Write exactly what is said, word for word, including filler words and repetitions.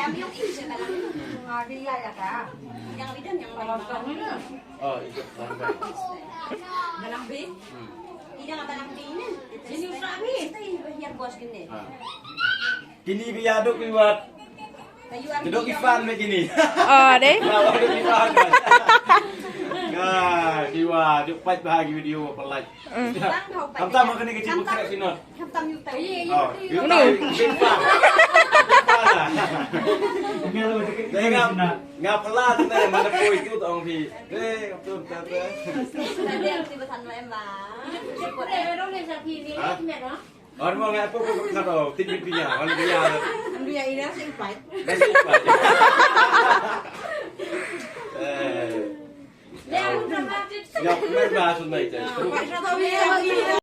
Yang itu yang lain. Oh, itu balang. Balang B. Hmm. Ini yang balang B ini. Ini usah B. Kita yang bos gini. Ah. Kini biar duk liwat. Duk Ivan me kini. Oh, deh. Duk Ivan. Nah, kiwa duk pait bha ki video pynlait. Tam tam kane ka jingpynkhreh phi noh. Oh, you tahu. Nga pynlait ne mana poi tu tong phi. Deh, tu tu tu. Ha? Wan mo nga pun pun kata, tin bit pinya, wan pinya. Pinya ini sing fight. Sing fight. Eh. Ya, ya, ya, ya.